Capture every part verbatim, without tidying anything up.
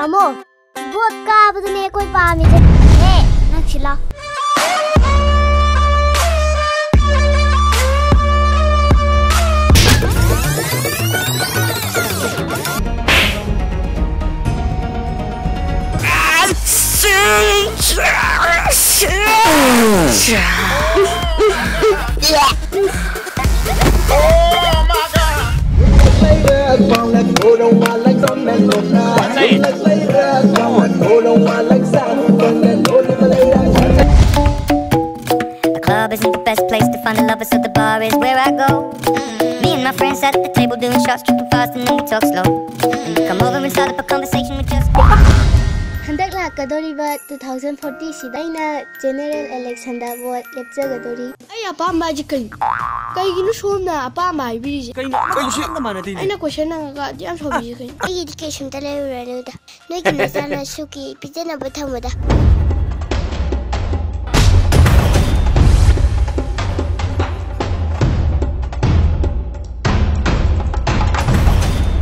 ꯇꯥꯃꯣ, ꯚꯣꯠ ꯀꯥꯕꯗꯨꯅꯦ ꯑꯩꯈꯣꯏ ꯄꯥꯝꯃꯤꯁꯦ꯫ ꯍꯦ, ꯅꯪ ꯁꯤ ꯂꯥꯎ꯫ The club isn't the best place to find a lover, so the bar is where I go. Me and my friends sat at the table doing shots, tripping fast, and then we talk slow. Come over and start up a conversation with just. ꯍꯟꯗꯛ ꯂꯥꯛꯀꯗꯧꯔꯤꯕ two thousand forty ꯁꯤꯗ ꯑꯩꯅ general election ꯗ vote ꯂꯦꯞꯆꯒꯗꯧꯔꯤ꯫ ꯑꯩ ꯑꯄꯥꯝꯕ ꯍꯥꯏꯁꯦ ꯀꯩꯅꯣ? ꯀꯩꯒꯤꯅꯣ ꯁꯣꯝꯅ ꯑꯄꯥꯝꯕ ꯍꯥꯏꯕꯤꯔꯤꯁꯦ? ꯀꯩꯅꯣ? ꯑꯩꯁꯨ ꯑꯝꯇ ꯃꯥꯟꯅꯗꯦꯅꯦ꯫ ꯑꯩꯅ question ꯍꯪꯉꯒ ꯑꯗꯨ ꯌꯥꯝ ꯁꯥꯎꯕꯤꯁꯦ ꯀꯩꯅꯣ? ꯑꯩꯒꯤꯗꯤ ꯀꯩꯁꯨꯝꯇ ꯂꯩꯔꯨꯔꯅꯨꯗ꯫ ꯅꯣꯏꯒꯤ ꯅꯆꯥꯅꯁꯨꯒꯤ ꯄꯤꯖꯅꯕ ꯊꯝꯃꯨꯗ꯫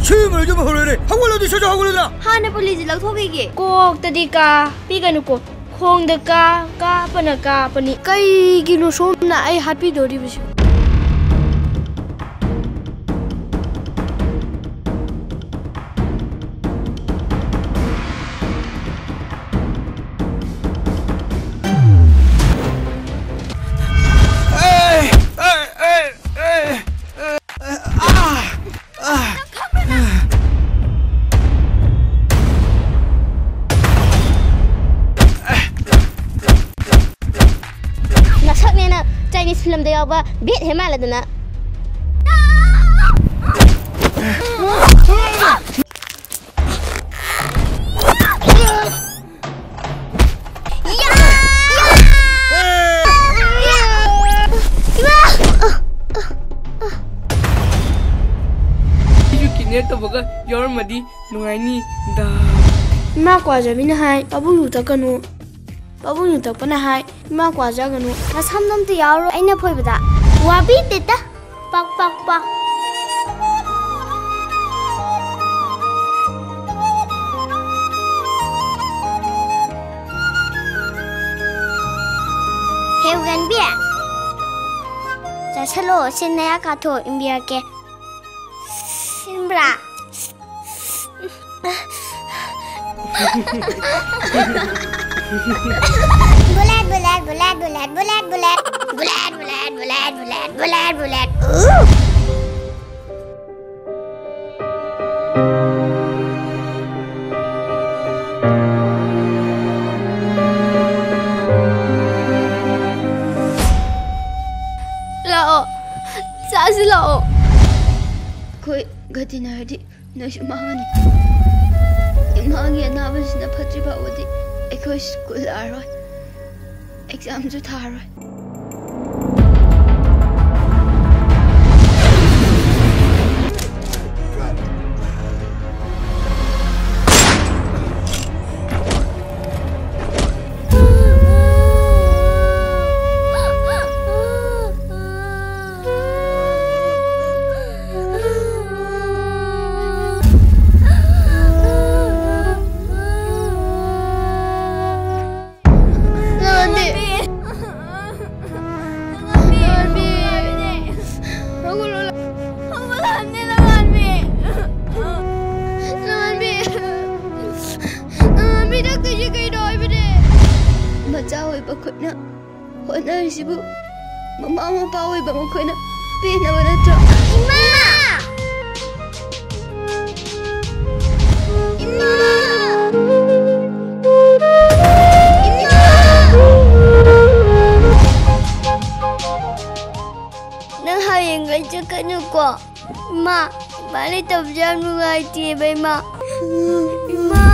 ꯁꯤ ꯃꯔꯣꯏꯗꯨ ꯍꯧꯔꯦꯅꯦ꯫ ꯍꯧꯒꯠꯂꯣ, ꯑꯗꯨ ꯁꯠ ꯁꯠ ꯍꯧꯒꯠꯂꯣꯗ꯫ ꯍꯥꯟꯅ ꯄꯨꯂꯤꯁꯁꯦ ꯂꯧꯊꯣꯛꯈꯤꯒꯦ꯫ ꯀꯣꯛꯇꯗꯤ ꯀꯥ ꯄꯤꯒꯅꯨꯀꯣ꯫ ꯈꯣꯡꯗ ꯀꯥ, ꯀꯥꯞꯄꯅ ꯀꯥꯞꯄꯅꯤ꯫ ꯀꯩꯒꯤꯅꯣ ꯁꯣꯝꯅ ꯑꯩ ꯍꯥꯠꯄꯤꯗꯣꯔꯤꯕꯁꯤ? ꯅꯁꯛꯅꯦꯅ Chinese film ꯗ ꯌꯥꯎꯕ ꯕꯦꯠ ꯍꯦ ꯃꯥꯜꯂꯗꯅ꯫ ꯑꯩꯁꯨ kidnap ꯇꯧꯕꯒ ꯌꯥꯎꯔꯝꯃꯗꯤ ꯅꯨꯡꯉꯥꯏꯅꯤ ꯗ꯫ ꯏꯃꯥ ꯀ꯭ꯋꯥꯖꯕꯤꯅ ꯍꯥꯏ, "ꯄꯥꯕꯨꯡ ꯌꯨ ꯊꯛꯀꯅꯨ"꯫ ꯄꯥꯕꯨꯡ ꯌꯨ ꯊꯛꯄꯅ ꯍꯥꯏ, "ꯏꯃꯥ ꯀ꯭ꯋꯥ ꯆꯥꯒꯅꯨ"꯫ ꯅꯁꯝꯗꯣ ꯑꯝꯇ ꯌꯥꯎꯔꯣ ꯑꯩꯅ ꯐꯣꯏꯕꯗ꯫ ꯋꯥꯕꯤꯗꯦꯗ꯫ ꯄꯥꯛ ꯄꯥꯛ ꯄꯥꯛ꯫ ꯎꯒꯟꯕꯤ, ꯆꯥꯁꯜꯂꯣ, ꯁꯤ ꯅꯌꯥ ꯀꯥꯊꯣꯛ ꯏꯟꯕꯤꯔꯛꯀꯦ꯫ ꯁꯤꯟꯕ꯭ꯔꯥ? Bullet, bullet, bullet. Bullet, bullet, bullet. Bullet, bullet, bullet, bullet, bullet, bullet. ꯎ! ꯂꯥꯛꯑꯣ, ꯆꯥꯁꯤ ꯂꯥꯛꯑꯣ꯫ ꯑꯩꯈꯣꯏ ꯒꯇꯤꯅꯔꯗꯤ ꯅꯣꯏꯁꯨ ꯃꯥꯡꯉꯅꯤ꯫ ꯏꯃꯥꯒꯤ ꯑꯅꯥꯕꯁꯤꯅ ꯐꯠꯇ꯭ꯔꯤ ꯐꯥꯎꯕꯗꯤ ꯑꯩꯈꯣꯏ ꯁ꯭ꯀꯨꯜ ꯂꯥꯛꯑꯔꯣꯏ, ꯑꯦꯛꯖꯥꯝꯁꯨ ꯊꯥꯔꯣꯏ꯫ ꯂꯥꯟꯕꯤ! ꯂꯥꯟꯕꯤ! ꯍꯧꯒꯠꯂꯣ! ꯍꯧꯒꯠꯂꯣ ꯍꯥꯏꯕꯅꯦ, ꯂꯥꯟꯕꯤ! ꯂꯥꯟꯕꯤ! ꯂꯥꯟꯕꯤ, ꯅꯪ ꯇꯧꯔꯤꯁꯦ ꯀꯩꯅꯣ ꯍꯥꯏꯕꯅꯦ? ꯃꯆꯥ ꯑꯣꯏꯕ ꯈꯨꯠꯅ ꯍꯣꯠꯅꯔꯤꯁꯤꯕꯨ ꯃꯃꯥ ꯃꯄꯥ ꯑꯣꯏꯕ ꯃꯈꯣꯏꯅ ꯄꯦꯟꯅꯕ ꯅꯠꯇ꯭ꯔꯣ? ꯏꯃꯥ! ꯏꯃꯥ! ꯏꯃꯥ! ꯅꯪ ꯍꯌꯦꯡ ꯂꯣꯏ ꯆꯠꯀꯅꯨꯀꯣ? ꯏꯃꯥ, ꯏꯃꯥ ꯂꯩꯇꯕꯁꯦ ꯌꯥꯝ ꯅꯨꯡꯉꯥꯏꯇꯦꯕ, ꯏꯃꯥ꯫ ꯏꯃꯥ!